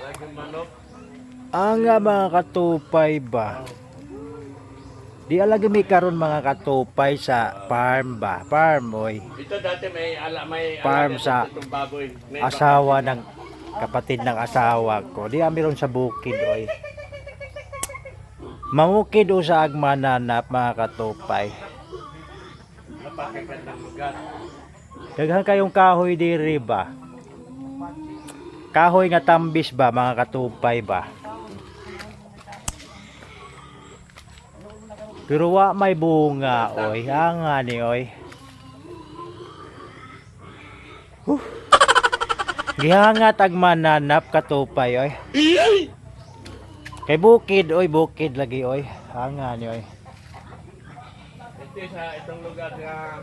Laging manok. Ang nga mga katupay ba? Di alagi mi karon, mga katupay, sa farm ba? Farm, oy. Ito dati may ala may Farm alaga sa dito itong baboy. May asawa ng kapatid ng asawa ko. Di ami ron sa bukid, oy. Mangukid o sa agmananap, mga katupay. Napakagandang ng lugar. Daghan kayong kahoy diri ba? Kahoy nga tambis ba, mga katupay ba? Pero wa may bunga, oy. Anga ni, oy. Huh. Gihangat ag mananap, katupay, oy. Kay bukid, oy, bukid lagi, oy. Anga ni, oy. Ito sa itong lugar na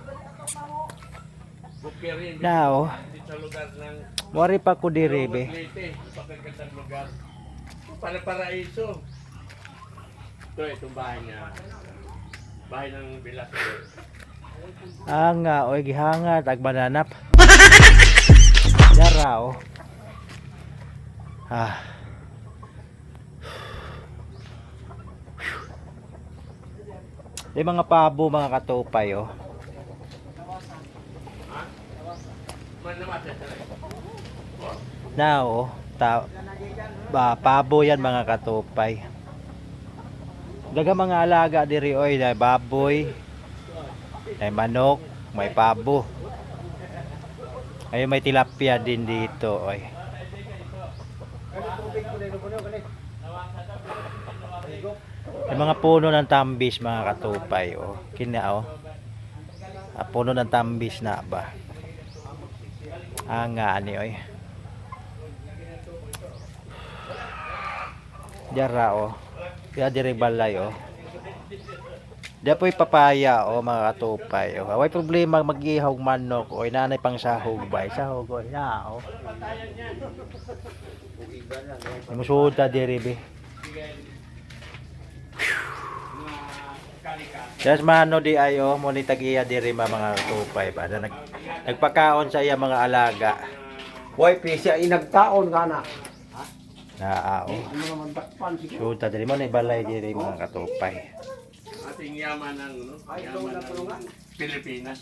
Bukirin. Now, Dito sa lugar ng wari pa ko diri be. Leyte. Napakagandang lugar. Para paraiso. Ito, itong bahay niya. Bahay ng Bilasco. Anga, oy, gihangat ag mananap. Dara, oh. Ah. Di mga pabo, mga katupay, oh. Na, oh, ta ba, pabo yan, mga katupay. Daga mga alaga diri, oy, na baboy, may manok, may pabo. Ay, may tilapia din dito, oy. May mga puno ng tambis, mga katupay, oh. Kina, oh. Ah, puno ng tambis na ba? Ah, nga ani, oy. Dara, oh. Ya diri balay, oh. Diya po'y papaya, oh, mga katupay, oh. Away problema mag-ihaw manok, oy, nanay pang sahog ba? Sahog, oy, na, oh. Musuda diri be. Das mano di ayo mo ni tag-iya diri ma, mga katupay ba. Na nagpakaon sa iya mga alaga. Hoy, pisya inagtaon ka na. Na oh. Ano naman dakpan sige. Suda diri mo ni balay diri, mga katupay. Ating yaman ng, no? Yaman ng Pilipinas.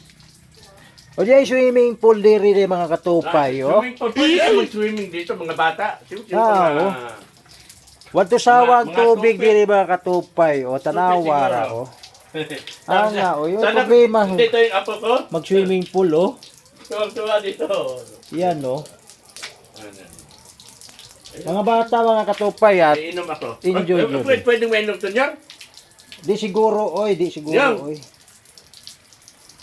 O di ay swimming pool diri di, mga katupay, oh. Swimming pool. Pwede ka mag-swimming dito, mga bata. Sino sino Ah, mga oh. Wadto sawa ang Mga tubig tupit. diri, mga katupay, oh. Tanawa ra, oh. Ah, nga, oh, yung problema. Dito yung apo ko. Mag swimming pool, oh. Tuwang-tuwa dito. Yan, oh. Ano? Mga bata, mga katupay, at Iinom ako. Enjoy Ay, yun. Pwede, pwedeng mainom to niyan? Di siguro, oy, di siguro, Yan. oy.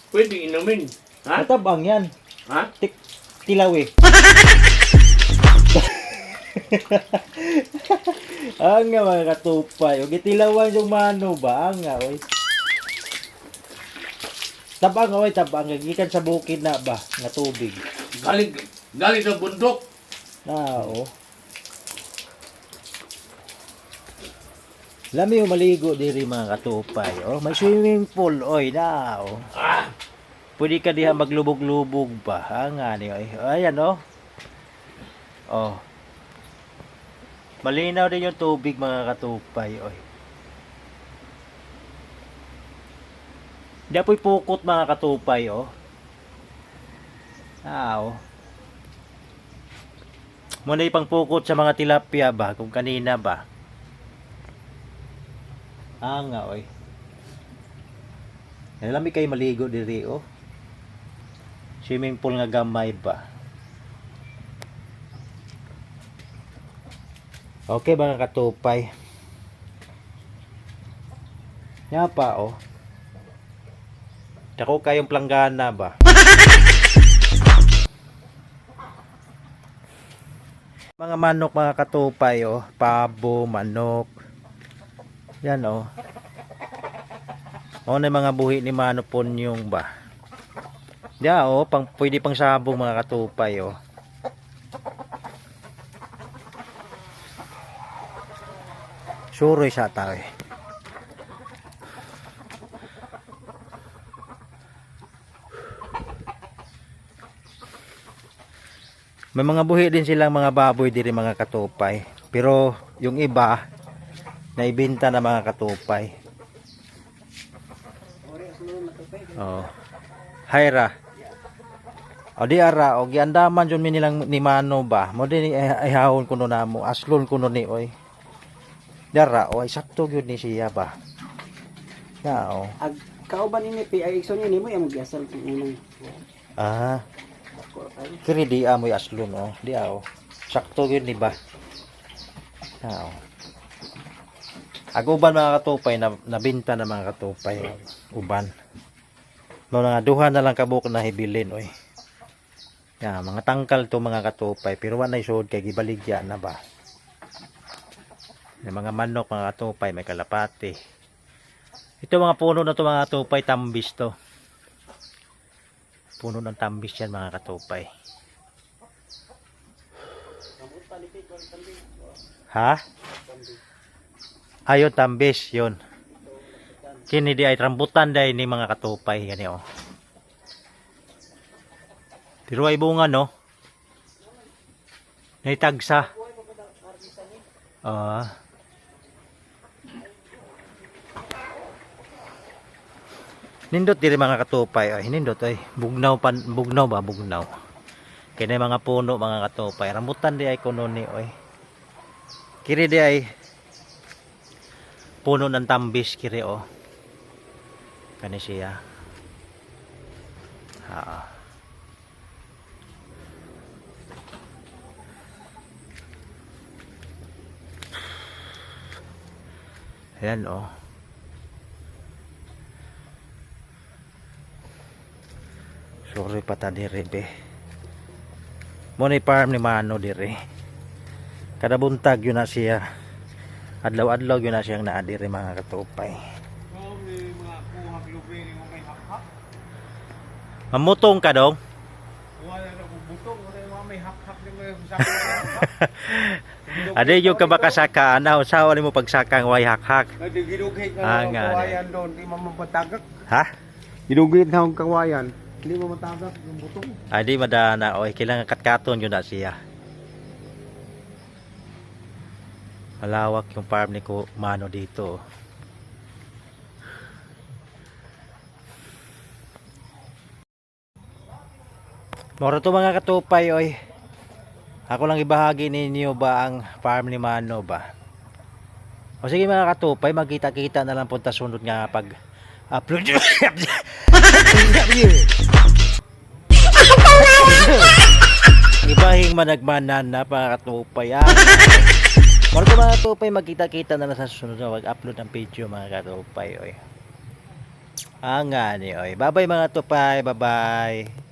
Pwedeng inumin. Ha? Matabang yan. Ha? Tik tilaw eh. Ang nga, mga katupay. O gitilawan yung mano ba? Ang nga, oy. Tabang, oy, tabang. Gikan sa bukid na ba? Nga tubig. Galing, galing sa bundok. Na, oh. Lami yung maligo diri, mga katupay. Oh, may swimming pool, oy, na, oh. Ah! Pwede ka diha maglubog-lubog ba? Ah, nga ni, oy. Ayan, oh. Oh. Malinaw din yung tubig, mga katupay, oy. Di apoy pukot, mga katupay, oh. Ah, oh. Muna ipang pukot sa mga tilapia ba kung kanina ba? Ah, nga, oy. Nalami kayo maligo diri, oh. Swimming pool nga gamay ba? Okay, mga katupay. Nga pa, oh. Dako kayong planggana ba? Mga manok, mga katupay, oh. Pabo, manok. Yan, oh. Ano na yung mga buhi ni Mano Ponyong ba? Ya, oh, pang, pwede pang sabong, mga katupay, oh. Suroy sa tao eh. May mga buhi din silang mga baboy diri, mga katupay. Pero yung iba, naibenta na, mga katupay. Oh. Hayra. O di ara og giandaman jud mi nilang ni Mano ba. Mo din ihawon kuno namo, aslon kuno ni oy. Dara oy, sakto gyud ni siya ba. Nao. Ag kauban ini pi ay igsoon ni mo imong giasal kung unang. Ah. Kiri di amoy aslon oh. Di aw. Sakto gyud ni ba. Nao. Ag uban, mga katupay, na nabinta na, mga katupay, uban. No nga duha na lang kabuk na hibilin oy. Ya, mga tangkal to, mga katupay, pero wa nay suod kay gibaligya na ba. May mga manok, mga katupay, may kalapati. Ito mga puno na to, mga katupay, tambis to. Puno ng tambis yan, mga katupay. Ha? Ayun, tambis yun. Kini di ay rambutan dahil ni, mga katupay, gani oh. Pero ay bunga, no? Naitagsa. Ah. Nindot diri, mga katupay, ay nindot ay bugnaw pan, bugnaw ba, bugnaw. Kini mga puno, mga katupay, rambutan di ay kuno ni oy. Kiri di ay puno ng tambis kiri oh. Kani siya. Ha. Ayan oh. Sorry pa ta diri be. Mo ni farm ni Mano diri. Kada buntag yun na siya. Adlaw-adlaw yun na siyang naa diri, mga katupay. Mamutong ka dong? Ade yung ka makasaka ana, usawa nimo pagsaka ang way hakhak. Gidugit Ah, na ang nga, kawayan doon, di mo mapatagak. Ha? Gidugit na ang kawayan. Hindi mo matagak yung butong. Adi madana oy, kailangan katkaton yun na siya. Malawak yung farm ni ko Mano dito. Moro to, mga katupay, oy. Ako lang ibahagi ninyo ba ang farm ni Mano ba. O sige, mga katupay, magkita-kita na lang punta sunod nga pag upload. Ibahing managmanan na, mga katupay. Ah. Moro to, mga katupay, magkita-kita na lang sa susunod na mag-upload ng video, mga katupay. Oy. Ah, nga ni oy. Bye-bye, mga tupay. Bye-bye.